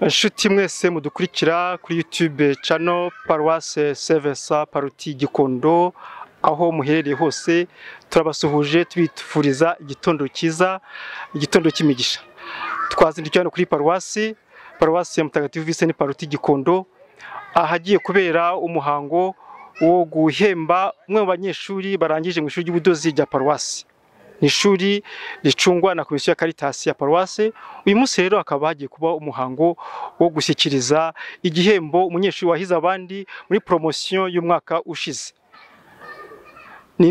Inshuti mwese mudukurikira kuri YouTube channel Paroisse Saint Vincent Pallotti Gikondo, aho muherereye hose turabasuhuje tubifuriza igitondo cyiza, igitondo cy'imigisha. Twazindukiye hano kuri Paroisse Mutagatifu Vincent Pallotti Gikondo, ahagiye kubera umuhango wo guhemba umwe mu banyeshuri barangije mu ishuri ry'ubudozi rya Paroisse. Ni ishuri ricungwa na komisiyo ya Caritas ya Paroisse. Uyu munsi rero hakaba hagiye kuba umuhango wo gushyikiriza igihembo umunyeshuri wahize abandi muri promotion y'umwaka ushize. Ni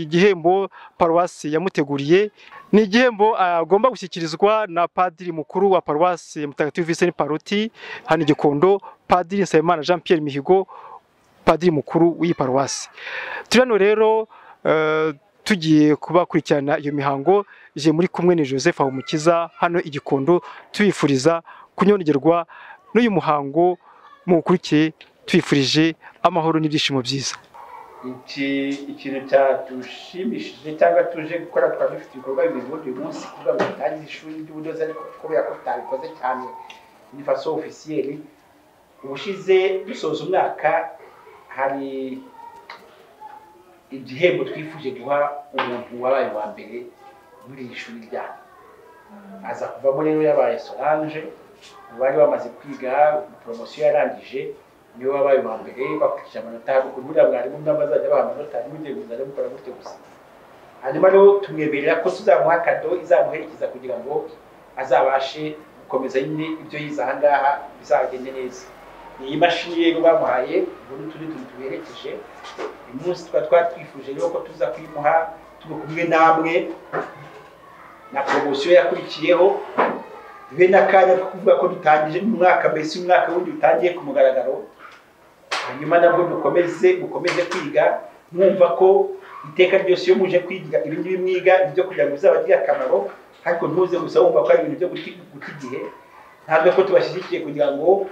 igihembo Paroisse yamuteguriye, ni igihembo agomba gushyikirizwa na Padiri mukuru wa Paroisse Mutagatifu Vincent Pallotti hano Gikondo, Padiri Nsabimana Jean Pierre Mihigo, Padiri mukuru w'iyi Paroisse. Turi hano rero tugiye kubakurikirana iyo mihango, je muri kumwe ni Joseph Habumukiza hano i Gikondo, tubifuriza kunyongerwa n'uyu muhango mukurikiye, tubifurije amahoro n'ibyishimo byiza. Ikintu cyatushimishije cyangwa tuje gukora, twari dufite ibikorwa bibiri muri uyu munsi kugira ngo dutangize ishuri ry'ubudozi, ariko kubera ko tutabikoze cyane ni façon officielle. Ubushize dusoza umwaka hari igihembo twifuje guha umuntu wabaye wa mbere muri iri shuri ryacu, aza kuvamo rero yabaye Solange, bari bamaze kwiga promotion yarangije, niwe wabaye wa mbere bakurikije amanota. Buriya mwarimu n'abazajya baha amanota ntimugiye kuzajya mukora gutyo gusa. Hanyuma rero tumwemerera ko tuzamuha kado izamuherekeza kugira ngo azabashe gukomeza nyine ibyo yize aha ngaha bizagende neza. Ni iyi mashini rero bamuhaye, ubu n'utundi tuntu tuherekeje. Uyu munsi tukaba twatwifuje rero ko tuza kuyimuha turi kumwe namwe na promotion yakurikiyeho, bibe n'akanya ko kuvuga ko dutangije umwaka, mbese umwaka wundi utangiye ku mugaragaro. Hanyuma nabwo mukomeze kwiga mwumva ko iteka ryose iyo muje kwiga ibi ngibi mwiga ibyo kugira ngo bizabagire akamaro, ariko ntuze gusa wumva ko ari ibintu byo guta igihe. Ntabwo ko tubashyigikiye kugira ngo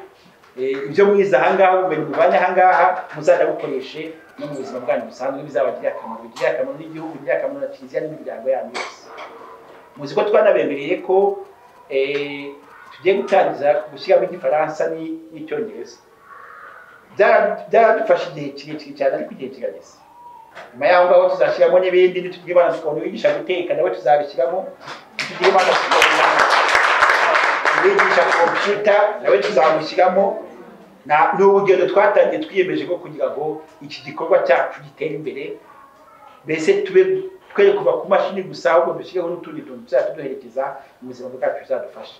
ibyo mwize aha ngaha, ubumenyi muvanye aha ngaha muzanabukoreshe no mu buzima bwanyu busanzwe, bizabagirire akamaro, bigirire akamaro n'igihugu, bigirire akamaro na kiliziya n'imiryango yanyu yose. Muzi ko twanabemereye ko tugiye gutangiza gushyiramo igifaransa n'icyongereza. Byaradufashe igihe kirekire cyane, ariko igihe kirageze. Nyuma y'aho ngaho tuzashyiramo n'ibindi, nitugira Imana tukabona uwigisha guteka nawe tuzabishyiramo, nitugira Imana tukabona uwigisha kompiyuta nawe tuzamushyiramo. Ni urugendo twatangiye twiyemeje ko kugira ngo iki gikorwa cyacu gitere imbere, mbese tube twere kuva ku mashini gusa, ahubwo dushyireho n'utundi tuntu tuzajya tuduherekeza mu buzima bwacu bizadufasha.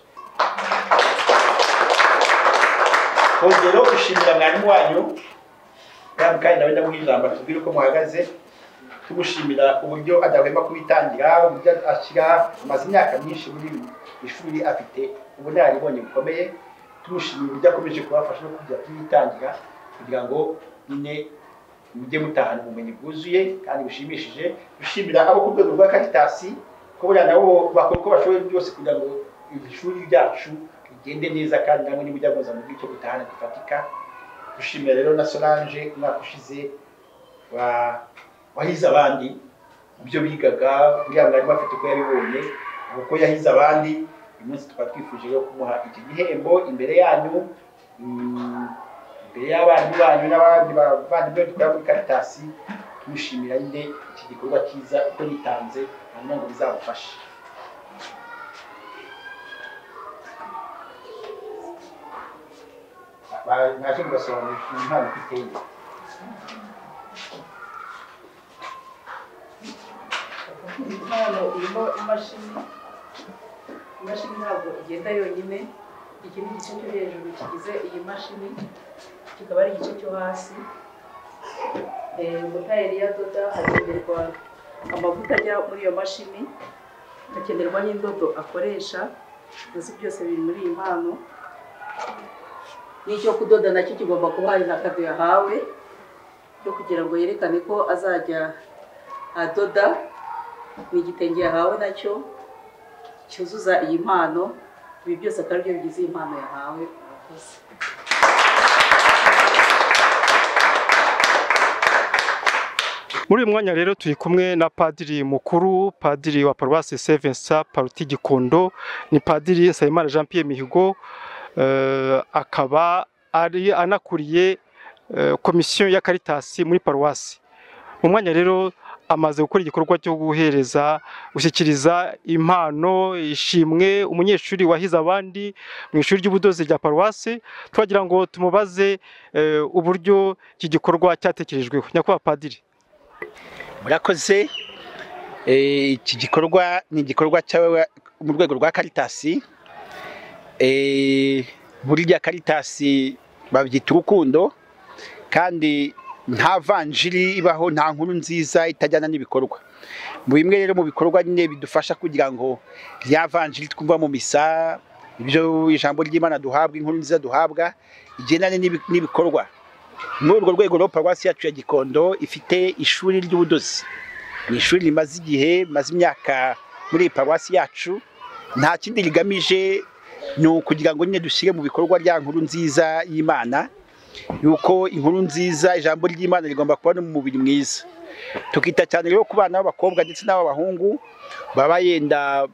Kongera gushimira mwarimu wanyu kandi nawe ndamuha ijambo atubwire uko muhagaze, tumushimira uburyo adahwema kubitangira, uburyo ashyira, amaze imyaka myinshi muri ishuri afite ubunararibonye bukomeye, tumushimira uburyo akomeje kubafasha no kujya kubitangira kugira ngo nyine mujye mutahana ubumenyi bwuzuye kandi bushimishije. Dushimira abo ku rwego rwa Caritas ko buriya nabo bakora uko bashoboye byose kugira ngo ishuri ryacu rigende neza, kandi namwe nimujya muza mu bw'icyo gutahana gifatika. Dushimira rero na Solange umwaka ushize wahize abandi mu byo bigaga, buriya mwarimu afite uko yabibonye uko yahize abandi. Uyu munsi tukaba twifuje rero kumuha iki gihembo imbere yanyu, imbere y'abarimu banyu n'abandi bavandimwe dukora muri Caritas, tumushimira nyine iki gikorwa cyiza uko yitanze, hanyuma ngo bizamufashe. Naje mugasobanurira impano uko iteye. Impano irimo imashini, imashini ntabwo igenda yonyine. Iki ni igice cyo hejuru kigize iyi mashini, kikaba ari igice cyo hasi. Umutayeri yadoda hakenerwa amavuta ajya muri iyo mashini, hakenerwa n'indodo akoresha, nazo byose biri muri iyi mpano. N'icyo kudoda nacyo kigomba kuba hari na kado yahawe cyo kugira ngo yerekane ko azajya adoda. Ni igitenge yahawe nacyo cyuzuza iyi mpano. Ibi byose akaba aribyo bigize iyi mpano yahawe. Murakoze. Muri uyu mwanya rero turi kumwe na Padiri mukuru, Padiri wa Paroisse Saint Vincent Pallotti Gikondo, ni Padiri Nsabimana Jean Pierre Mihigo. akaba ari anakuriye komisiyo ya Caritas muri paruwasi. Mu mwanya rero amaze gukora igikorwa cyo guhereza gushyikiriza impano ishimwe umunyeshuri wahize abandi mu ishuri ry'ubudozi rya paruwasi. Twagira ngo tumubaze uburyo iki gikorwa cyatekerejweho. Nyakubahwa Padiri. Murakoze. Iki gikorwa ni igikorwa mu rwego rwa Caritas. Burya Caritas babyita urukundo, kandi nta vanjiri ibaho, nta nkuru nziza itajyana n'ibikorwa. Mu bimwe rero mu bikorwa nyine bidufasha kugira ngo rya vanjiri twumva mu misa, ibyo ijambo ry'Imana duhabwa, inkuru nziza duhabwa, igendane n'ibikorwa. Muri urwo rwego rero paruwasi yacu ya Gikondo ifite ishuri ry'ubudozi. Ni ishuri rimaze igihe, rimaze imyaka muri paruwasi yacu, nta kindi rigamije ni ukugira ngo nyine dushyire mu bikorwa rya nkuru nziza y'Imana, yuko inkuru nziza ijambo ry'Imana rigomba kuba no mu mubiri mwiza. Tukita cyane rero ku bana b'abakobwa ndetse n'ab'abahungu baba yenda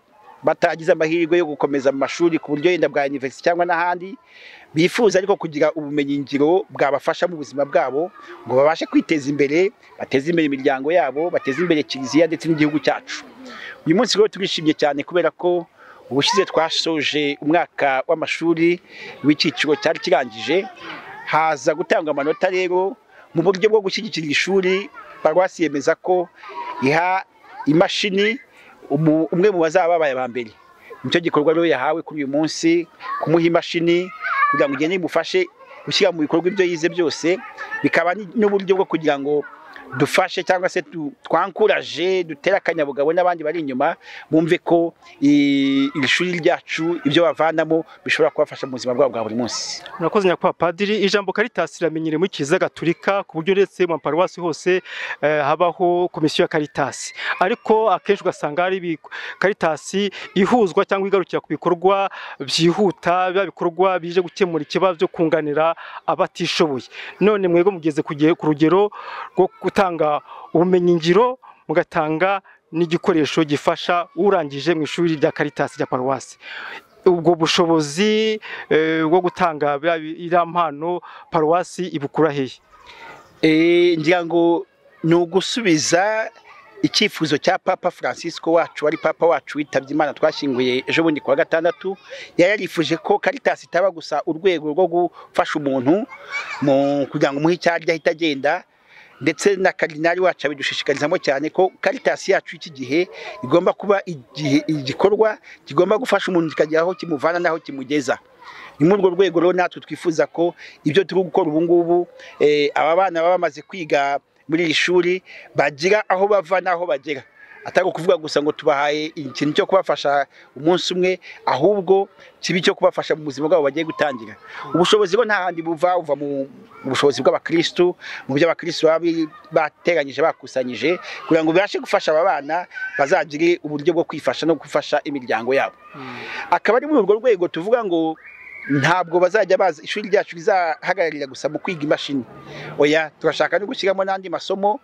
batagize amahirwe yo gukomeza mu mashuri ku buryo yenda bwa university cyangwa n'ahandi, bifuza ariko kugira ubumenyingiro bwabafasha mu buzima bwabo ngo babashe kwiteza imbere, bateze imbere imiryango yabo, bateze imbere kiliziya ndetse n'igihugu cyacu. Uyu munsi rero turishimye cyane kubera ko ubushize twasoje umwaka w'amashuri w'icyiciro cyari kirangije, haza gutangwa amanota. Rero mu buryo bwo gushyigikira ishuri, paruwasi yemeza ko iha imashini umwe mu bazaba babaye aba mbere. Nicyo gikorwa rero yahawe kuri uyu munsi, kumuha imashini kugira ngo igende imufashe gushyira mu bikorwa ibyo yize byose, bikaba n'uburyo bwo kugira ngo dufashe cyangwa se twankuraje, dutere akanyabugabo n'abandi bari inyuma bumve ko iri shuri ryacu ibyo bavanamo bishobora kubafasha mu buzima bwabo bwa buri munsi. Murakoze Nyakubahwa Padiri. Ijambo Caritas riramenyerewe muri Kiliziya Gatolika, ku buryo uretse mu paruwasi hose habaho komisiyo ya Caritas, ariko akenshi ugasanga ari Caritas ihuzwa cyangwa igarukira ku bikorwa byihuta, biba bikorwa bije gukemura ikibazo cyo kunganira abatishoboye. None mwego mugeze ku rugero rwo gutanga ubumenyingiro, mugatanga n'igikoresho gifasha urangije mu ishuri rya Caritas rya paruwasi. Ubwo bushobozi bwo gutanga iriya mpano paruwasi ibukura hehe? Ngira ngo ni ugusubiza icyifuzo cya Papa Francisco wacu, wari Papa wacu witabye Imana twashyinguye ejo bundi kuwa gatandatu. Yari yarifuje ko Caritas itaba gusa urwego rwo gufasha umuntu kugira ngo umuhe icyo arya ahita agenda, ndetse na Karidinali wacu abidushishikarizamo cyane ko Caritas yacu iki gihe igomba kuba igikorwa kigomba gufasha umuntu kikagera aho kimuvana n'aho kimugeza. Ni muri urwo rwego rero natwe twifuza ko ibyo turi gukora ubu ngubu, aba bana baba bamaze kwiga muri iri shuri bagira aho bava n'aho bagera, atari ukuvuga gusa ngo tubahaye ikintu cyo kubafasha umunsi umwe, ahubwo kibi cyo kubafasha mu buzima bwabo bagiye gutangira. Ubushobozi bwo nta handi buva, uva mu bushobozi bw'abakristu, mu byo abakristu baba bateranyije bakusanyije kugira ngo bibashe gufasha aba bana bazagire uburyo bwo kwifasha no gufasha imiryango yabo. Akaba ari muri urwo rwego tuvuga ngo ntabwo bazajya baza ishuri ryacu rizahagararira gusa mu kwiga imashini. Oya, turashaka no gushyiramo n'andi masomo,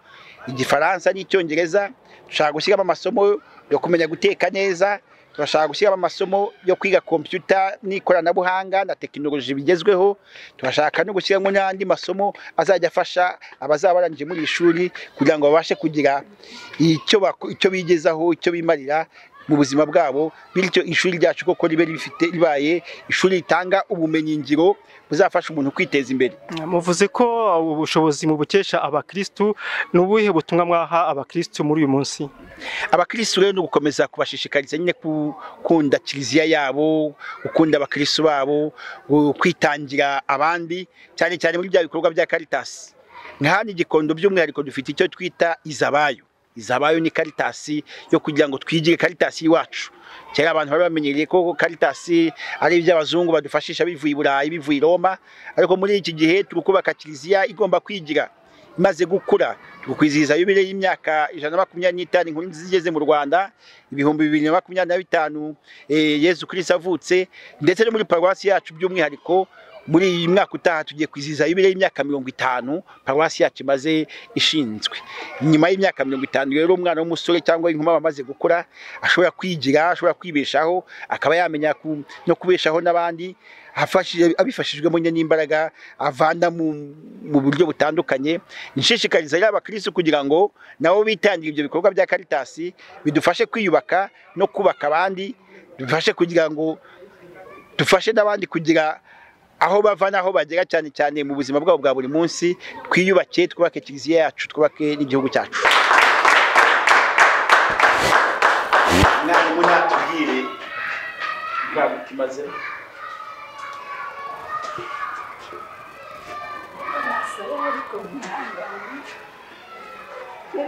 Igifaransa n'Icyongereza, turashaka gushyiramo amasomo yo kumenya guteka neza, turashaka gushyiramo amasomo yo kwiga kompiyuta n'ikoranabuhanga na tekinoloji bigezweho, turashaka no gushyiramo n'andi masomo azajya afasha abazaba barangije muri iri shuri kugira ngo babashe kugira icyo bigezaho, icyo bimarira mu buzima bwabo, bityo ishuri ryacu koko ribe rifite ribaye ishuri ritanga ubumenyingiro buzafasha umuntu kwiteza imbere. Muvuze ko ubushobozi mubukesha abakristu, ni ubuhe butumwa mwaha abakristu muri uyu munsi? Abakristu rero ni ugukomeza kubashishikariza nyine gukunda kiliziya yabo, gukunda abakristu babo, kwitangira abandi, cyane cyane muri bya bikorwa bya Caritas. Nka hano i Gikondo by'umwihariko dufite icyo twita Izabayo. Izabayo ni Caritas yo kugira ngo twigire Caritas iwacu. Kera abantu bari bamenyereye ko Caritas ari iby'abazungu badufashisha bivuye i Burayi, bivuye i Roma, ariko muri iki gihe turi kubaka kiliziya igomba kwigira imaze gukura. Turi kwizihiza yubile y'imyaka 125 inkuru nziza igeze mu Rwanda, 2025 Yezu Kristo avutse, ndetse no muri paruwasi yacu by'umwihariko Muri iyi mwaka utaha tugiye kwizihiza yubile y'imyaka 50 paruwasi yacu imaze ishinzwe. Nyuma y'imyaka 50 rero umwana w'umusore cyangwa inkumi bamaze gukura ashobora kwigira, ashobora kwibeshaho, akaba yamenya no kubeshaho n'abandi abifashijwemo n'imbaraga avana mu buryo butandukanye. Nshishikariza rero abakristo kugira ngo nabo bitangire ibyo bikorwa bya Caritas bidufashe kwiyubaka no kubaka abandi, bidufashe kugira ngo dufashe n'abandi kugira aho bava naho bagera, cyane cyane mu buzima bwabo bwa buri munsi. Twiyubake, twubake kiliziya yacu, twubake n'igihugu cyacu. Mwarimu natubwire bwabutimaze.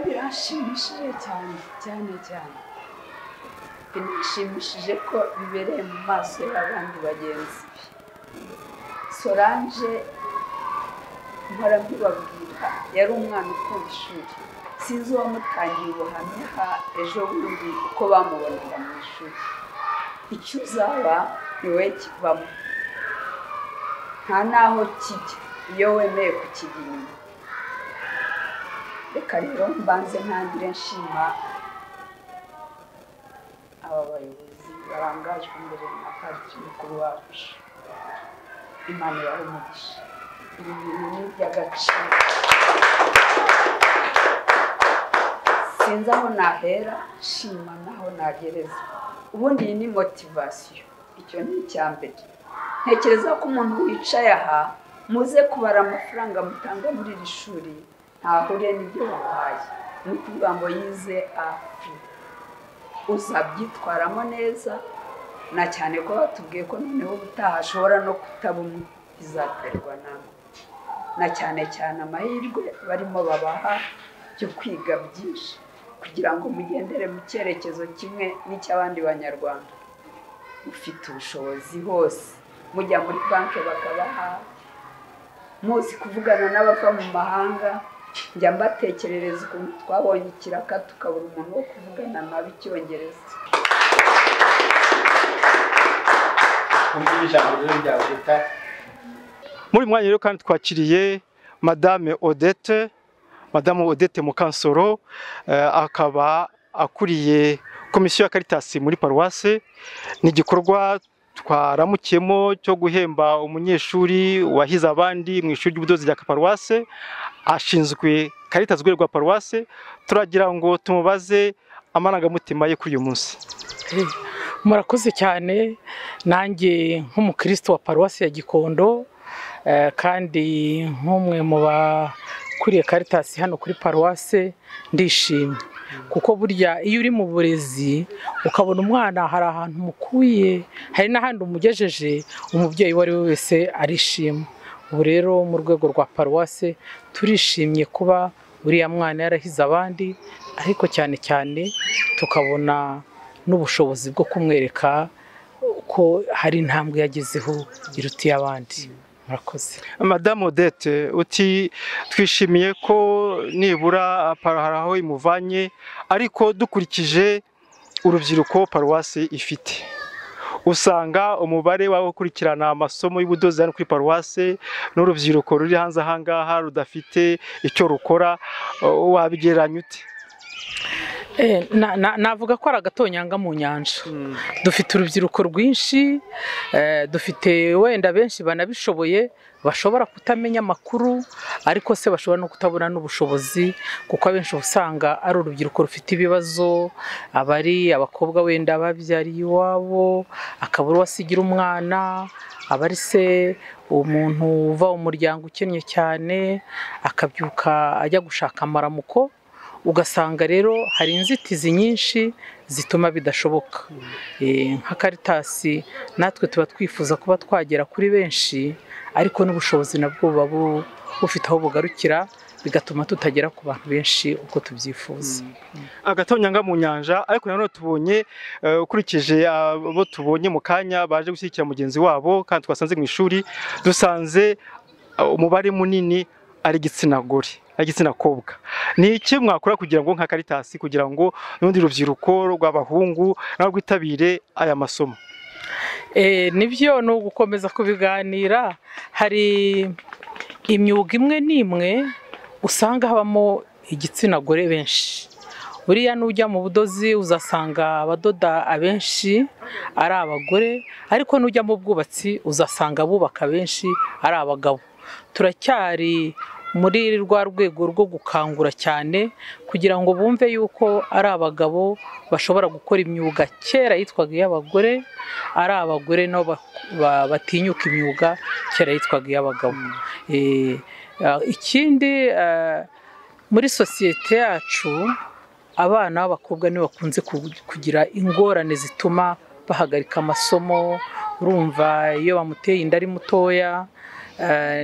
Birashimishije cyane cyane cyane, binashimishije ko bibereye mu maso y'abandi bagenzi be. Solange mpora mbibabwira, yari umwana ukunda ishuri. Sinzi uwamutangiye ubuhamya ejo bundi uko bamubonaga mu ishuri. Icyo uzaba ni wowe kivamo, nta n'aho kijya iyo wemeye kukijya inyuma. Reka rero mbanze ntangire nshima aba bayobozi barangajwe imbere na padiri mukuru wacu. Imana ibahe umugisha, ibi bintu ni iby'agaciro. Sinzi aho nahera nshima n'aho nagereza. Ubundi iyi ni motivasiyo, icyo ni icya mbere. Ntekereza ko umuntu wicaye aha, muze kubara amafaranga mutanga muri iri shuri ntahuriye n'ibyo babahaye. Ni ukuvuga ngo yize afi, uzabyitwaramo neza, na cyane ko batubwiye ko noneho ubutaha ashobora no kutaba umwe, bizaterwa nawe. Na cyane cyane amahirwe barimo babaha yo kwiga byinshi kugira ngo mugendere mu cyerekezo kimwe n'icy'abandi banyarwanda. Mufite ubushobozi hose, mujya muri banki bakabaha, muzi kuvugana n'abava mu mahanga. Njya mbatekerereza ukuntu twabonye ikiraka tukabura umuntu wo kuvugana nabi icyongereza. Muri mwanya rero kandi twakiriye Madame Odette, Madame Odette Mukansoro, akaba akuriye komisiyo ya Caritas muri paruwase. Ni igikorwa twaramukiyemo cyo guhemba umunyeshuri wahize abandi mu ishuri ry'ubudozi rya paruwase, ashinzwe Caritas rwego rwa paruwase. Turagira ngo tumubaze amarangamutima ye kuri uyu munsi. Murakoze cyane. Nanjye nk'umukristo wa paruwasi ya Gikondo, kandi nk'umwe mu bakuriye Caritas hano kuri paruwase, ndishimye kuko burya iyo uri mu burezi ukabona umwana hari ahantu umukuye, hari n'ahandi umugejeje, umubyeyi uwo ari we wese arishima. Ubu rero mu rwego rwa paruwase turishimye kuba uriya mwana yarahize abandi, ariko cyane cyane tukabona n'ubushobozi bwo kumwereka ko hari intambwe yagezeho irutiye abandi. Murakoze. Madame Odette, uti twishimiye ko nibura hari aho imuvanye, ariko dukurikije urubyiruko paruwasi ifite, usanga umubare w'abakurikirana amasomo y'ubudozi hano kuri paruwase n'urubyiruko ruri hanze aha ngaha rudafite icyo rukora, wabigereranya ute? Navuga ko ari agatonyanga mu nyanja. Dufite urubyiruko rwinshi, dufite wenda benshi banabishoboye bashobora kutamenya amakuru, ariko se bashobora no kutabona n'ubushobozi, kuko abenshi usanga ari urubyiruko rufite ibibazo, abari abakobwa wenda babyariye iwabo, akabura uwasigira umwana, abari se umuntu uva mu muryango ukennye cyane akabyuka ajya gushaka amaramuko. Ugasanga rero hari inzitizi nyinshi zituma bidashoboka. Nka Caritas natwe tuba twifuza kuba twagera kuri benshi, ariko n'ubushobozi nabwo buba bufite aho bugarukira, bigatuma tutagera ku bantu benshi uko tubyifuza. Agatonyanga mu nyanja. Ariko nanone tubonye, ukurikije abo tubonye mu kanya baje gushyigikira mugenzi wabo kandi twasanze mu ishuri, dusanze umubare munini ari igitsina gore, igitsina kobwa. Ni iki mwakora kugira ngo nka Caritas, kugira ngo n'undi rubyiruko rw'abahungu nabo rwitabire aya masomo? Nibyo, ni ugukomeza kubiganira. Hari imyuga imwe n'imwe usanga habamo igitsina gore benshi. Buriya nujya mu budozi uzasanga abadoda abenshi ari abagore, ariko nujya mu bwubatsi uzasanga abubaka benshi ari abagabo. Turacyari muri rwa rwego rwo gukangura cyane kugira ngo bumve yuko ari abagabo bashobora gukora imyuga kera yitwaga iy'abagore, ari abagore nabo batinyuka imyuga kera yitwaga iy'abagabo. Ikindi, muri sosiyete yacu abana b'abakobwa nibo bakunze kugira ingorane zituma bahagarika amasomo. Urumva iyo bamuteye inda ari mutoya,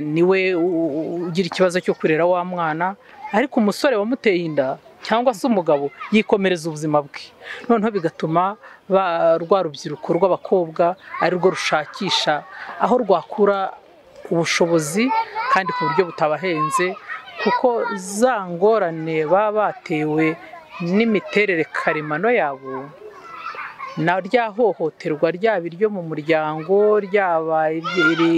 niwe ugira ikibazo cyo kurera wa mwana, ariko umusore wamuteye inda cyangwa se umugabo yikomereza ubuzima bwe. Noneho bigatuma rwa rubyiruko rw'abakobwa ari rwo rushakisha aho rwakura ubushobozi kandi ku buryo butabahenze, kuko za ngorane baba batewe n'imiterere karemano yabo na rya hohoterwa ryaba iryo mu muryango, ryaba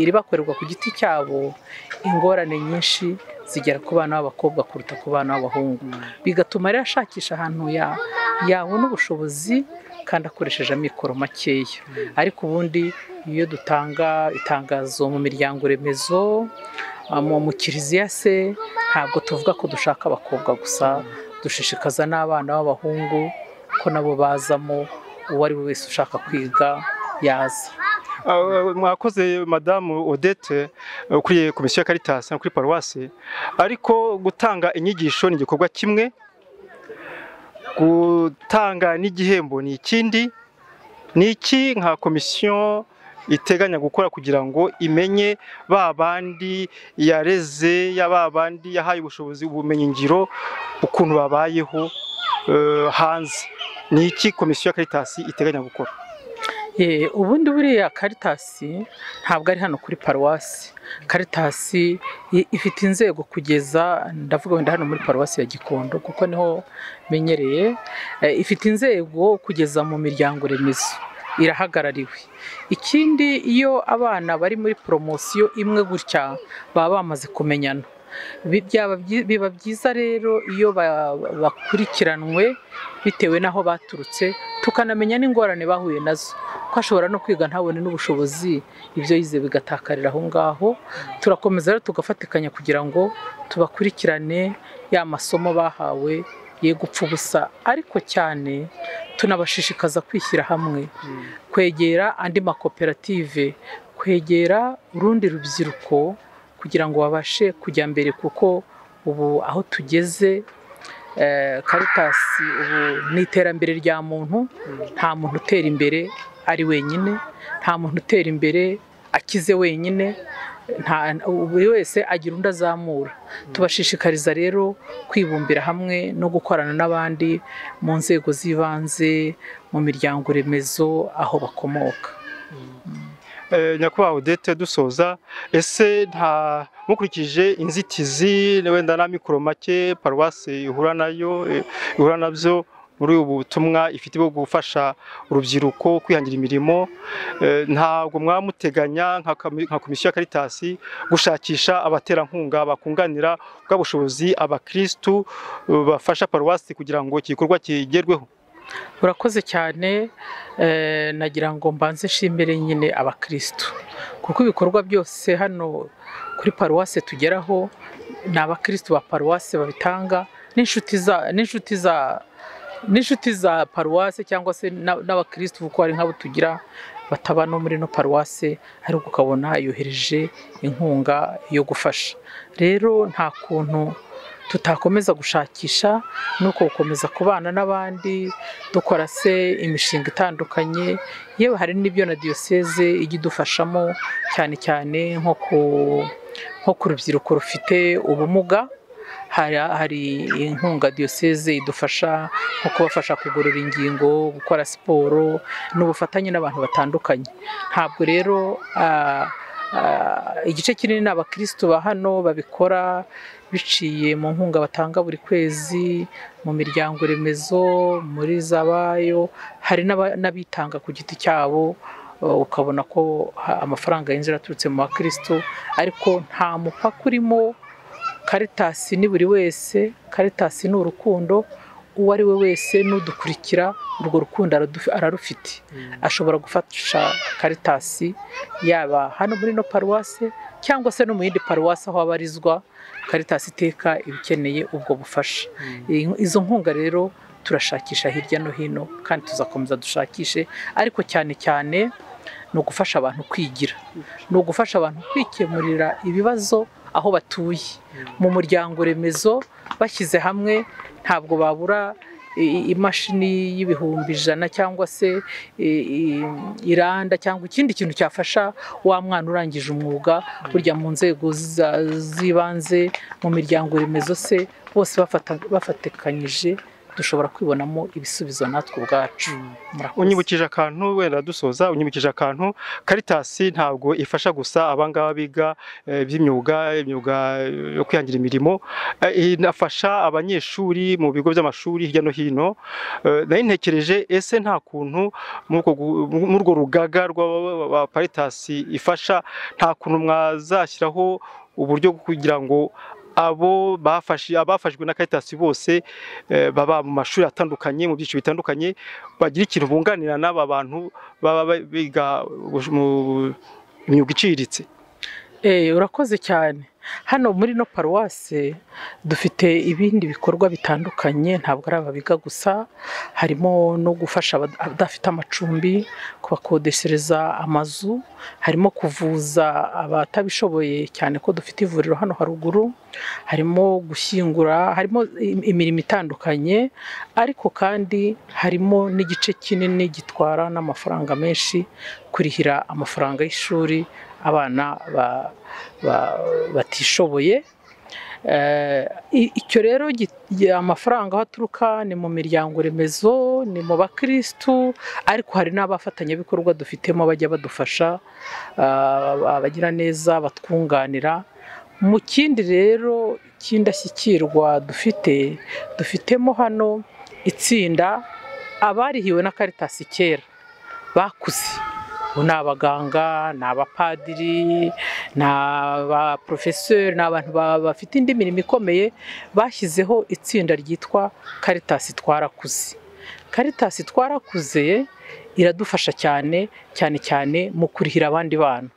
iribakorerwa ku giti cyabo, ingorane nyinshi zigera ku bana b'abakobwa kuruta ku bana b'abahungu. Bigatuma rero ashakisha ahantu yabona ubushobozi kandi akoresheje amikoro makeya. Ariko ubundi iyo dutanga itangazo mu miryango remezo, mu kiliziya se, ntabwo tuvuga ko dushaka abakobwa gusa, dushishikaza n'abana b'abahungu ko nabo bazamo, uwo ari we wese ushaka kwiga yaza. Mwakoze Madamu Odette ukuriye komisiyo ya Caritas kuri paruwasi, ariko gutanga inyigisho ni igikorwa kimwe, gutanga n'igihembo ni ikindi. Ni iki nka komisiyo iteganya gukora kugira ngo imenye ba bandi yareze, ya ba bandi yahaye ubushobozi, ubumenyi ngiro, ukuntu babayeho hanze? Ni iki komisiyo ya Caritas iteganya gukora? Ubundi buriya Caritas ntabwo ari hano kuri paruwasi. Caritas ifite inzego kugeza, ndavuga wenda hano muri paruwasi ya Gikondo kuko niho menyereye, ifite inzego kugeza mu miryango remezo, irahagarariwe. Ikindi, iyo abana bari muri poromosiyo imwe gutya baba bamaze kumenyana. Biba byiza rero iyo bakurikiranwe bitewe n'aho baturutse, tukanamenya n'ingorane bahuye nazo, ko ashobora no kwiga ntabone n'ubushobozi, ibyo yize bigatakarira aho ngaho. Turakomeza rero tugafatikanya kugira ngo tubakurikirane, ya masomo bahawe ye gupfa ubusa, ariko cyane tunabashishikaza kwishyira hamwe, kwegera andi makoperative, kwegera urundi rubyiruko kugira ngo babashe kujya mbere, kuko ubu aho tugeze Caritas ubu ni iterambere rya muntu. Nta muntu utera imbere ari wenyine, nta muntu utera imbere akize wenyine, buri wese agira undi azamura. Tubashishikariza rero kwibumbira hamwe no gukorana n'abandi mu nzego z'ibanze, mu miryango remezo aho bakomoka. Nyakubahwa Odette, dusoza, ese nta mukurikije inzitizi wenda na mikoro make paruwasi ihura nayo, ihura nabyo muri ubu butumwa ifite bwo gufasha urubyiruko kwihangira imirimo, ntabwo mwamuteganya nka komisiyo ya Caritas gushakisha abaterankunga bakunganira bwa bushobozi abakristu bafasha paruwasi kugira ngo iki gikorwa kigerweho? Urakoze cyane. Nagira ngo mbanze nshimire nyine abakristu, kuko ibikorwa byose hano kuri paruwasi tugeraho ni abakristu ba paruwasi babitanga, n'inshuti za paruwasi cyangwa se n'abakristu, kuko hari nk'abo tugira bataba no muri no paruwasi, ariko ukabona yohereje inkunga yo gufasha. Rero nta kuntu tutakomeza gushakisha nuko gukomeza kubana n'abandi, dukora se imishinga itandukanye, yewe hari n'ibyo na diyoseze ijya idufashamo, cyane cyane nko ku rubyiruko rufite ubumuga. Hari inkunga diyoseze idufasha nko kubafasha kugorora ingingo, gukora siporo, n'ubufatanye n'abantu batandukanye. Ntabwo rero igice kinini ni abakristu ba hano babikora biciye mu nkunga batanga buri kwezi, mu miryango remezo, muri zabayo, hari n'abitanga ku giti cyabo ukabona ko amafaranga yinjira aturutse mu bakristo, ariko nta mupaka urimo. Caritas ni buri wese, Caritas ni urukundo, uwo ari we wese n'udukurikira urwo rukundo ararufite. Ashobora gufasha Caritas yaba hano muri no paruwase cyangwa se no mu yindi paruwase aho abarizwa. Caritas iteka ibikeneye ubwo bufasha. Izo nkunga rero turashakisha hirya no hino kandi tuzakomeza dushakishe, ariko cyane cyane ni ugufasha abantu kwigira, ni ugufasha abantu kwikemurira ibibazo aho batuye mu muryango remezo. Bashyize hamwe ntabwo babura imashini y'100,000 cyangwa se iranda cyangwa ikindi kintu cyafasha wa mwana urangije umwuga. Burya mu nzego z'ibanze, mu miryango remezo se bose bafatikanyije dushobora kwibonamo ibisubizo natwe ubwacu. Unyibukije akantu wenda dusoza, unyibukije akantu, Caritas ntabwo ifasha gusa abangaba biga by'imyuga, imyuga yo kwihangira imirimo, inafasha abanyeshuri mu bigo by'amashuri hirya no hino. Nari ntekereje, ese nta kuntu muri urwo rugaga rwa Caritas ifasha, nta kuntu mwazashyiraho uburyo kugira ngo abo abafashwe na Caritas bose baba mu mashuri atandukanye, mu byiciro bitandukanye, bagira ikintu bunganira n'aba bantu baba biga mu imyuga iciriritse? Urakoze cyane. Hano muri no paruwase dufite ibindi bikorwa bitandukanye, ntabwo ari ababiga gusa, harimo no gufasha abadafite amacumbi, kubakodeshereza amazu, harimo kuvuza abatabishoboye cyane ko dufite ivuriro hano haruguru, harimo gushyingura, harimo imirimo itandukanye, ariko kandi harimo n'igice kinini gitwara n'amafaranga menshi, kurihira amafaranga y'ishuri abana batishoboye. Icyo rero amafaranga aho aturuka ni mu miryango remezo, ni mu bakristu, ariko hari n'abafatanyabikorwa dufitemo bajya badufasha, abagira neza batwunganira. Mu kindi rero cy'indashyikirwa dufitemo hano itsinda abarihiwe na Caritas kera bakuze. Ni abaganga, ni abapadiri, ni abaprofeseri, ni abantu bafite indi mirimo ikomeye, bashyizeho itsinda ryitwa Caritas Twarakuze. Caritas Twarakuze iradufasha cyane cyane cyane mu kurihira abandi bana.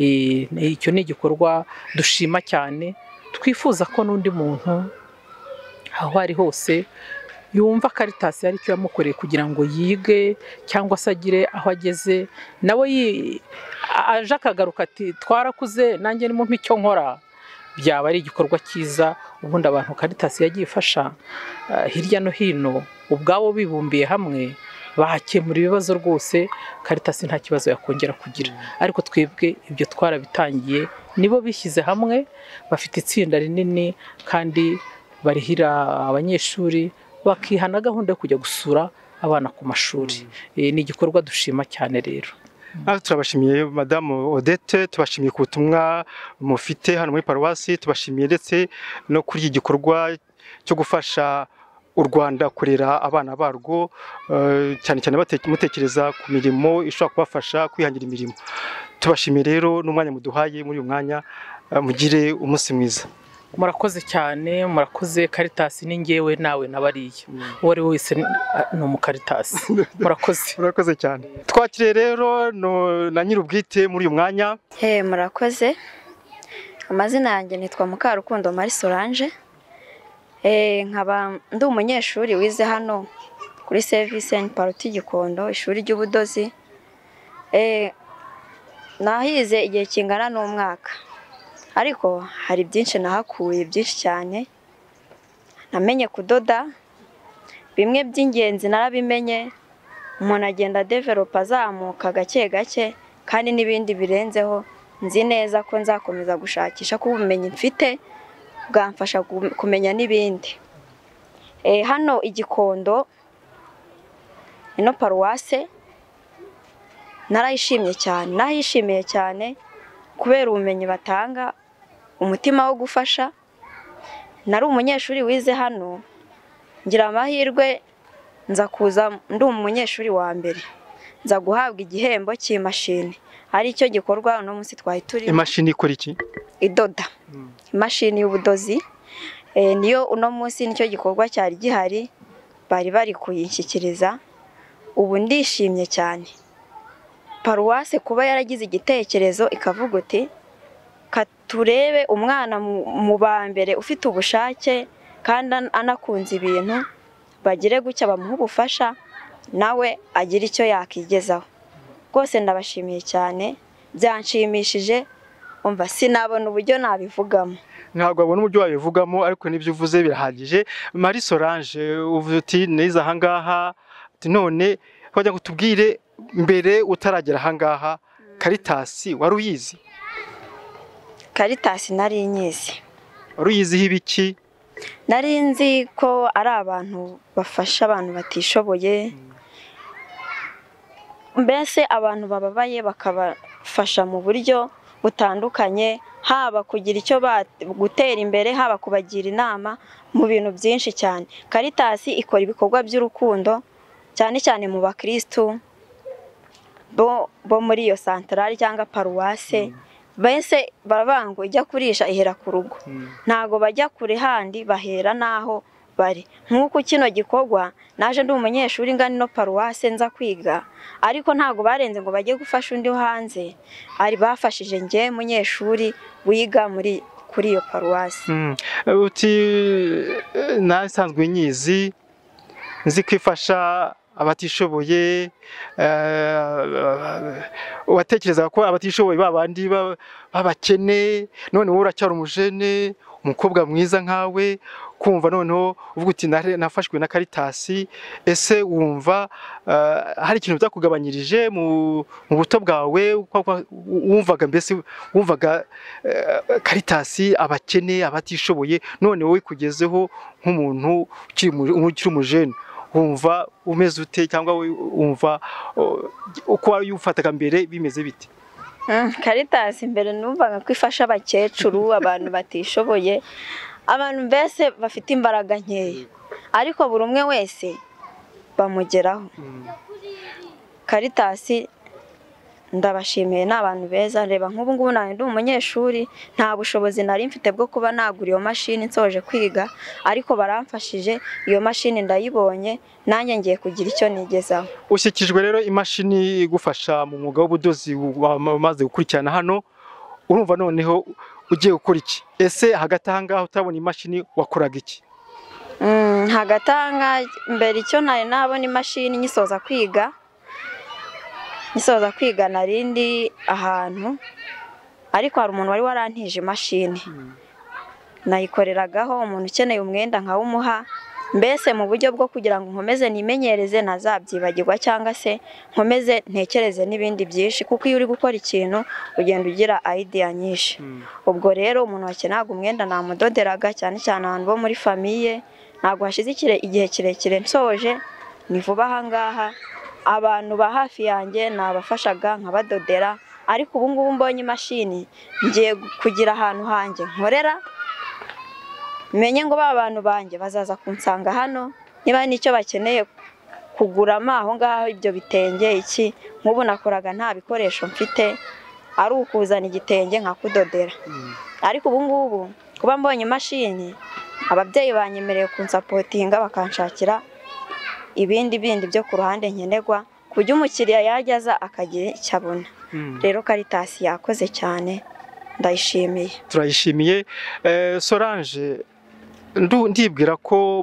Icyo ni igikorwa dushima cyane, twifuza ko n'undi muntu aho ari hose yumva Caritas ari cyo yamukoreye kugira ngo yige cyangwa se agire aho ageze, nawe aje akagaruka ati twarakuze nanjye ni mu icyo nkora, byaba ari igikorwa cyiza. Ubundi abantu Caritas yagiye ifasha hirya no hino ubwabo bibumbiye hamwe bakemura ibibazo rwose, Caritas nta kibazo yakongera kugira. Ariko twebwe ibyo twarabitangiye, nibo bishyize hamwe, bafite itsinda rinini kandi barihira abanyeshuri, bakihana gahunda yo kujya gusura abana ku mashuri. Ni igikorwa dushima cyane rero. Turabashimiye Madame Odette, tubashimiye ku butumwa mufite hano muri paruwasi, tubashimiye ndetse no kuri iki gikorwa cyo gufasha u Rwanda kurera abana barwo, cyane cyane mutekereza ku mirimo ishobora kubafasha kwihangira imirimo. Tubashimiye rero n'umwanya muduhaye muri uyu mwanya, mugire umunsi mwiza. Murakoze cyane, murakoze. Caritas ni ngewe nawe nabariye, uwo ari wese ni umukaritasi. Murakoze, murakoze cyane. Twakiriye rero na nyir'ubwite muri uyu mwanya. Murakoze. Amazina yanjye nitwa Mukarukundo Marie Solange, nkaba ndi umunyeshuri wize hano kuri Service and Paroti Gikondo, ishuri ry'ubudozi. Nahize igihe kingana n'umwaka, ariko hari byinshi nahakuye, byinshi cyane. Namenye kudoda, bimwe by'ingenzi narabimenye, umuntu agenda developa azamuka gake gake, kandi n'ibindi birenzeho nzi neza ko nzakomeza gushakisha ko ubumenyi mfite bwamfasha kumenya n'ibindi. Hano Igikondo ino paruwase narayishimye cyane, nahishimiye cyane kubera ubumenyi batanga, umutima wo gufasha. Nari umunyeshuri wize hano, ngira amahirwe nza kuza ndi umunyeshuri wa mbere. nza guhabwa igihembo cy'imashini, ari cyo gikorwa uno munsi twari turimo. Imashini ikora iki? Idoda. Imashini y'ubudozi niyo uno munsi nicyo gikorwa cyari gihari, bari bari kuyinshyikiriza. Ubu ndishimye cyane. Paruwase kuba yaragize igitekerezo ikavuga uti katurebe umwana mu ba mbere ufite ubushake kandi anakunze ibintu, bagire gutya bamuha ubufasha nawe agira icyo yakigezaho. Rwose ndabashimiye cyane, byanshimishije, umva sinabona uburyo nabivugamo. Ntabwo wabona uburyo wabivugamo, ariko n'ibyo uvuze birahagije. Marie Solange, uvuze uti nize aha ngaha, none wagira ngo tubwire mbere utaragera aha ngaha, Caritas wari uyizi? Caritas nari nyizi. Wari uyiziho ibiki? Nari nzi ko ari abantu bafasha abantu batishoboye, mbese abantu bababaye bakabafasha mu buryo butandukanye, haba kugira icyo gutera imbere, haba kubagira inama mu bintu byinshi cyane. Caritas ikora ibikorwa by'urukundo cyane cyane mu bakristu bo muri iyo santarari cyangwa paruwase. Mbese baravuga ngo ijya kurisha ihera ku rugo, ntago bajya kure handi, bahera naho bari. Nk'uko kino gikorwa naje ndi umunyeshuri ngana ino paruwase nza kwiga, ariko ntago barenze ngo bajye gufasha undi hanze, ari bafashije njye munyeshuri wiga muri kuri iyo paruwase. Uti nasanzwe nyizi, nzi kwifasha abatishoboye, watekerezaga ko abatishoboye babandi babakene, none wowe uracyari umujene, umukobwa mwiza nkawe, kumva noneho uvuga uti nafashwe na Caritas. Ese wumva hari ikintu byakugabanyirije mu buto bwawe? Wumvaga mbese wumvaga Caritas abakene abatishoboye, none wowe kugezeho nk'umuntu ukiri umujene, wumva umeze ute, cyangwa wumva uko wifataga mbere bimeze bite? Caritas mbere numvaga ko ifasha abakecuru, abantu batishoboye, abantu mbese bafite imbaraga nkeya, ariko buri umwe wese bamugeraho. Caritas ndabashimiye, ni abantu beza. Reba nk'ubu ngubu nari ndi umunyeshuri, nta bushobozi nari mfite bwo kuba nagura iyo mashini nsoje kwiga, ariko baramfashije, iyo mashini ndayibonye, nanjye ngiye kugira icyo nigezaho. Ushyikijwe rero imashini igufasha mu mwuga w'ubudozi wamaze gukurikirana hano, urumva noneho ugiye gukora iki? Ese hagati aha ngaha utabona imashini wakoraga iki? Hagati aha ngaha mbere icyo nari nabona imashini ngisoza kwiga, narindi ahantu, ariko hari umuntu wari warantije imashini, nayikoreragaho, umuntu ukeneye umwenda nkawumuha, mbese mu buryo bwo kugira ngo nkomeze nimenyereze ntazabyibagirwa, cyangwa se nkomeze ntekereze n'ibindi byinshi, kuko iyo uri gukora ikintu ugenda ugira idea nyinshi. Ubwo rero umuntu wakenaga umwenda namudoderaga, cyane cyane abantu bo muri famiye. Ntabwo hashize igihe kirekire nsoje, ni vuba aha ngaha, abantu ba hafi yanjye nabafashaga nkabadodera, ariko ubu ngubu mbonye imashini ngiye kugira ahantu hanjye nkorera, menye ngo ba bantu banjye bazaza kunsanga hano niba nicyo bakeneye kuguramo aho ngaho ibyo bitenge iki. Nk'ubu nakoraga nta bikoresho mfite, ari ukuzana igitenge nkakudodera, ariko ubu ngubu kuba mbonye imashini, ababyeyi banyemereye kunsapotinga bakanshakira ibindi bindi byo ku ruhande nkenerwa, ku buryo umukiriya yajya aza akagira icyo abona. Rero Caritas yakoze cyane, ndayishimiye. Turayishimiye. Solange, ndibwira ko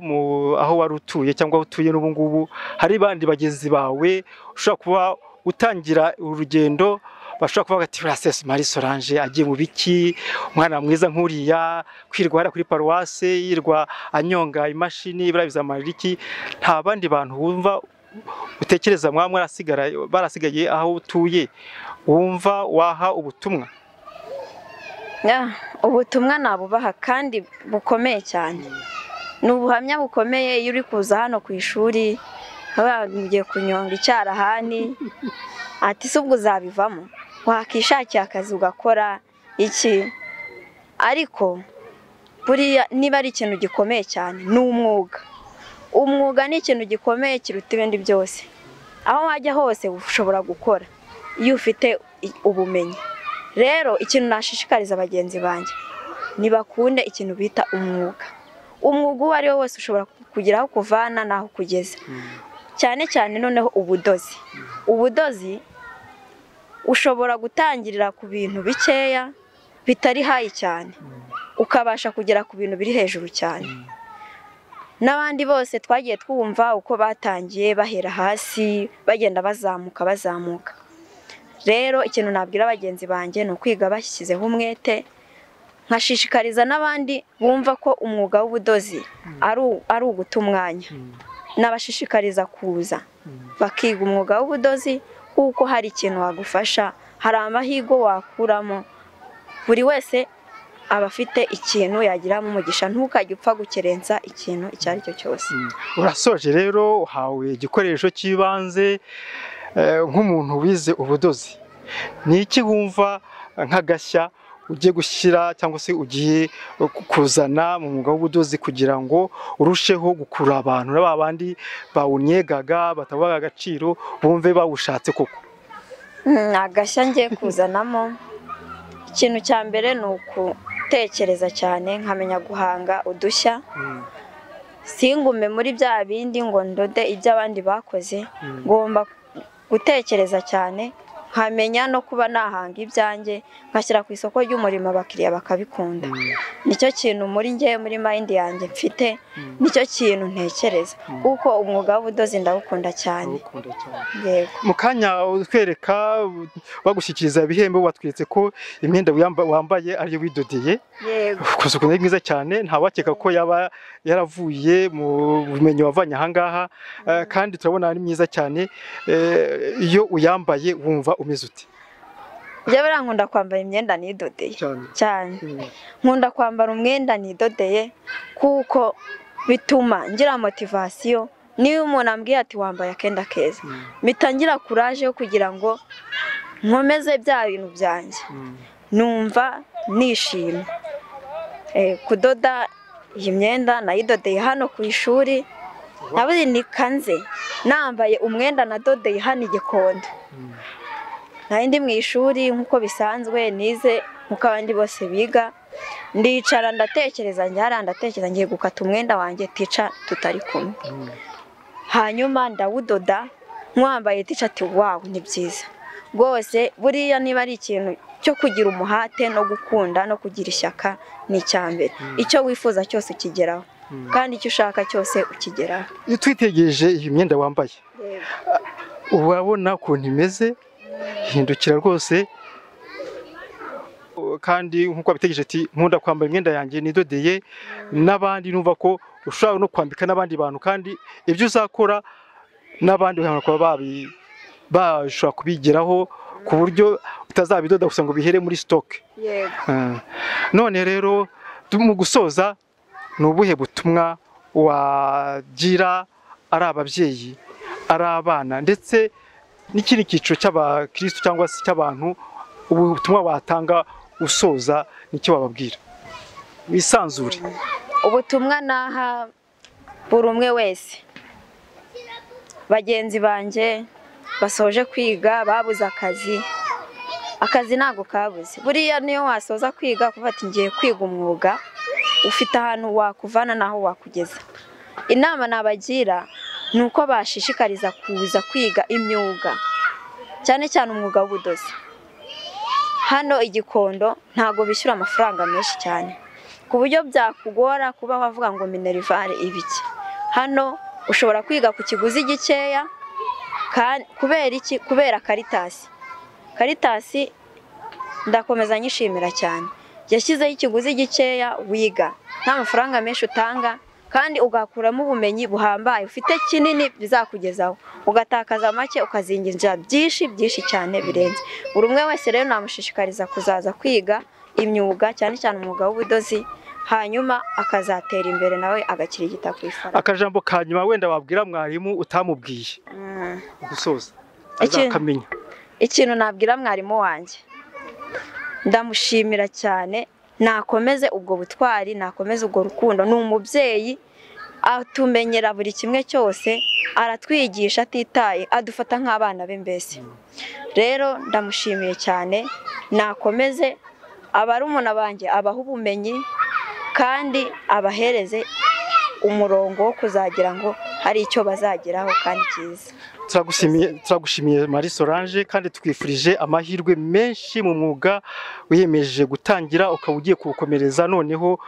aho wari utuye cyangwa utuye n'ubu ngubu hari bandi bagenzi bawe ushobora kuba utangira urugendo, bashobora kuvuga ati Princesse Marie Solange agiye mu biki, umwana mwiza nkuriya kwirwa hara kuri paruwase yirwa anyonga imashini birabizamarira iki? Nta bandi bantu wumva utekereza mwamwe barasigaye aho utuye wumva waha ubutumwa? Ubutumwa nabubaha kandi bukomeye cyane, ni ubuhamya bukomeye. Iyo uri kuza hano ku ishuri mugiye kunyonga icyarahani, ati se ubwo uzabivamo, wakishakiye akazi ugakora iki? Ariko buriya niba ari ikintu gikomeye cyane ni umwuga. Umwuga ni ikintu gikomeye kiruta ibindi byose. Aho wajya hose ushobora gukora iyo ufite ubumenyi. Rero ikintu nashishikariza bagenzi banjye, nibakunde ikintu bita umwuga. Umwuga uwo ari wo wese ushobora kugira aho kuvana n'aho kugeza, cyane cyane noneho ubudozi. Ubudozi ushobora gutangirira ku bintu bikeya bitari hayi cyane, ukabasha kugera ku bintu biri hejuru cyane. N'abandi bose twagiye twumva uko batangiye bahera hasi bagenda bazamuka bazamuka. Rero ikintu nabwira bagenzi banjye ni ukwiga bashyizeho umwete, nkashishikariza n'abandi bumva ko umwuga w'ubudozi ari uguta umwanya, nabashishikariza kuza bakiga umwuga w'ubudozi, kuko hari ikintu wagufasha, hari amahirwe wakuramo. Buri wese aba afite ikintu yagiramo umugisha, ntukajye upfa gukerensa ikintu icyo ari cyo cyose. Urasoje rero, uhawe igikoresho cy'ibanze nk'umuntu wize ubudozi. Ni iki wumva nk'agashya ugiye gushyira cyangwa se ugiye kuzana mu mwuga w'ubudozi kugira ngo urusheho gukurura abantu na ba bandi bawunyegaga batabaga agaciro bumve bawushatse koko? Agashya ngiye kuzanamo, ikintu cya mbere ni ukutekereza cyane, nkamenya guhanga udushya, singume muri bya bindi ngo ndode ibyo abandi bakoze. Ngomba gutekereza cyane, nkamenya no kuba nahanga ibyanjye, nkashyira ku isoko ry'umurimo, abakiriya bakabikunda. Nicyo kintu muri ngewe, muri mind yanjye mfite, nicyo kintu ntekereza, kuko umwuga w'ubudozi ndawukunda cyane. Yego. Mu kanya utwereka bagushyikiriza ibihembo, watweretse ko imyenda wambaye ariyo widodeye. Yego. Ukoze ukuntu ari mwiza cyane, ntawakeka ko yaba yaravuye mu bumenyi wavanye aha ngaha, kandi turabona ari myiza cyane. Iyo uyambaye wumva umeze ute? Njye buriya nkunda kwambara imyenda nidodeye cyane. Nkunda kwambara umwenda nidodeye kuko bituma ngira motivasiyo. Niyo umuntu ambwiye ati wambaye akenda keza, mpita ngira kuraje yo kugira ngo nkomeze bya bintu byanjye, numva nishimye. Kudoda iyi myenda nayidodeye hano ku ishuri, nabuze nikanze nambaye umwenda nadodeye hano i Gikondo. Nari ndi mu ishuri nk'uko bisanzwe, nize nk'uko abandi bose biga, ndicara ndatekereza, njyara ndatekereza ngiye gukata umwenda wanjye tica tutari kumwe, hanyuma ndawudoda nkwambaye, tica ati wawu ni byiza rwose. Buriya niba ari ikintu cyo kugira umuhate no gukunda no kugira ishyaka ni icya mbere. Icyo wifuza cyose ukigeraho, kandi icyo ushaka cyose ukigeraho. Iyo twitegereje iyi myenda wambaye, urabona ukuntu imeze, hindukira rwose. Kandi nk'uko wabitegereje ati nkunda kwambara imyenda yanjye nidodeye, n'abandi numva ko ushobora no kwambika n'abandi bantu, kandi ibyo uzakora n'abandi bashobora kuba bashobora kubigeraho ku buryo utazabidoda gusa ngo bihere muri stock. Yego. None rero mu gusoza, ni ubuhe butumwa wagira ari ababyeyi, ari abana, ndetse n'ikindi cyiciro cy'abakristo cyangwa se cy'abantu, ubutumwa watanga usoza nicyo wababwira? Wisanzure. Ubutumwa naha buri umwe wese, bagenzi banjye basoje kwiga babuze akazi, akazi ntago kabuze. Buriya niyo wasoza kwiga kuva ati ngiye kwiga umwuga, ufite ahantu wakuvana naho wakugeza. Inama nabagira ni uko bashishikariza kuza kwiga imyuga, cyane cyane umwuga w'ubudozi. Hano i Gikondo ntago bishyura amafaranga menshi cyane, ku buryo byakugora kuba wavuga ngo minerivare ibiki. Hano ushobora kwiga ku kiguzi gikeya, kubera iki? Kubera Caritas. Caritas ndakomeza nyishimira cyane, yashyizeho ikiguzi gikeya, wiga nta mafaranga menshi utanga, kandi ugakuramo ubumenyi buhambaye ufite kinini bizakugezaho, ugatakaza make ukazinginja byinshi byinshi cyane birenze. Buri umwe wese rero namushishikariza kuzaza kwiga imyuga, cyane cyane umwuga w'ubudozi, hanyuma akazatera imbere nawe agakirigita ku ifaranga. Akajambo ka nyuma wenda wabwira mwarimu utamubwiye gusoza azakamenya? Ikintu nabwira mwarimu wanjye, ndamushimira cyane, nakomeze ubwo butwari, nakomeze ubwo rukundo. Ni umubyeyi Atumenyera buri kimwe cyose, aratwigisha atitaye, adufata nk'abana be mbese. Rero ndamushimiye cyane, nakomeze abarumuna banjye abaha ubumenyi kandi abahereze umurongo wo kuzagira ngo hari icyo bazageraho kandi cyiza. Turagushimiye Marie Solange, kandi twifurije amahirwe menshi mu mwuga wiyemeje gutangira ukaba ugiye kuwukomereza noneho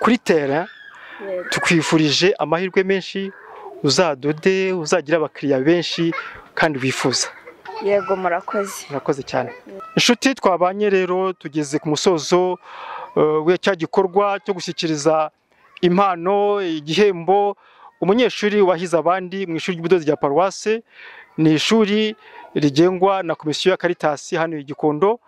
kuri terrain. Tukwifurije amahirwe menshi, uzadode, uzagira abakiriya benshi kandi wifuza. Yego, murakoze. Murakoze cyane. Inshuti twabanye rero tugeze ku musozo w'icya gikorwa cyo gushyikiriza impano, igihembo umunyeshuri wahize abandi mu ishuri ry'ubudozi rya Paruwase. Ni ishuri rigengwa na Komisiyo ya Caritas hano i Gikondo.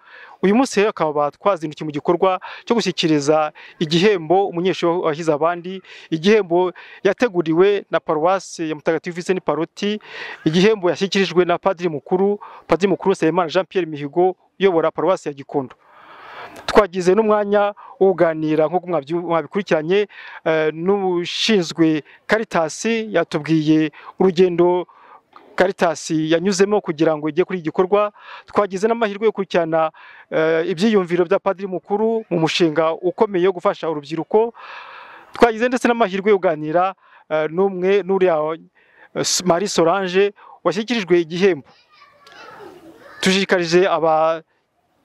Uyu munsi rero akaba twazindukiye mu gikorwa cyo gushyikiriza igihembo umunyeshuri wahize abandi, igihembo yateguriwe na Paruwase ya Mutagatifu Vincent Pallotti, igihembo yashyikirijwe na Padiri Mukuru Nsabimana Jean Pierre Mihigo uyobora Paruwase ya Gikondo. Twagize n'umwanya wo kuganira nk'uko mwabikurikiranye n'ushinzwe Caritas, yatubwiye urugendo Caritas yanyuzemo kugira ngo ijye kuri iki gikorwa. Twagize n'amahirwe yo gukurikirana ibyiyumviro bya Padiri Mukuru mu mushinga ukomeye wo gufasha urubyiruko. Twagize ndetse n'amahirwe yo kuganira n'umwe n'uriya Marie Solange washyikirijwe igihembo. Tushishikarije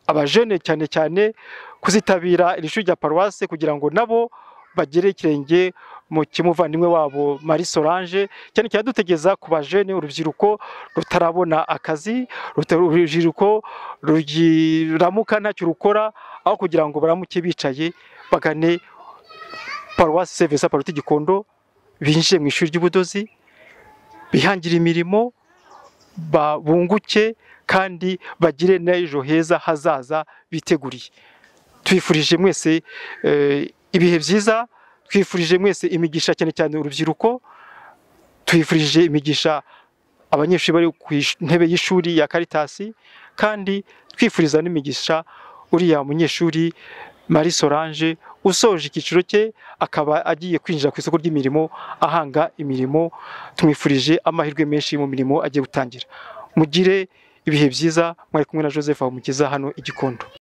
abajene cyane cyane kuzitabira iri shuri rya Paruwase kugira ngo nabo bagere ikirenge mu kimuvandimwe wabo Marie Solange, cyane cyane dutegeza ku bajene, urubyiruko rutarabona akazi, urubyiruko ruramuka ntacyo rukora, aho kugira ngo baramuke bicaye bagane Paruwase Saint Vincent Pallotti Gikondo, binjire mu ishuri ry'ubudozi, bihangire imirimo, babunguke kandi bagire n'ejo heza hazaza biteguriye. Twifurije mwese ibihe byiza, twifurije mwese imigisha cyane cyane urubyiruko, twifurije imigisha abanyeshuri bari ku ntebe y'ishuri ya Caritas, kandi twifuriza n'imigisha uriya munyeshuri Marie Solange usoje icyiciro cye akaba agiye kwinjira ku isoko ry'imirimo ahanga imirimo. Tumwifurije amahirwe menshi mu mirimo agiye gutangira. Mugire ibihe byiza, mwari kumwe na Joseph Habumukiza hano i Gikondo.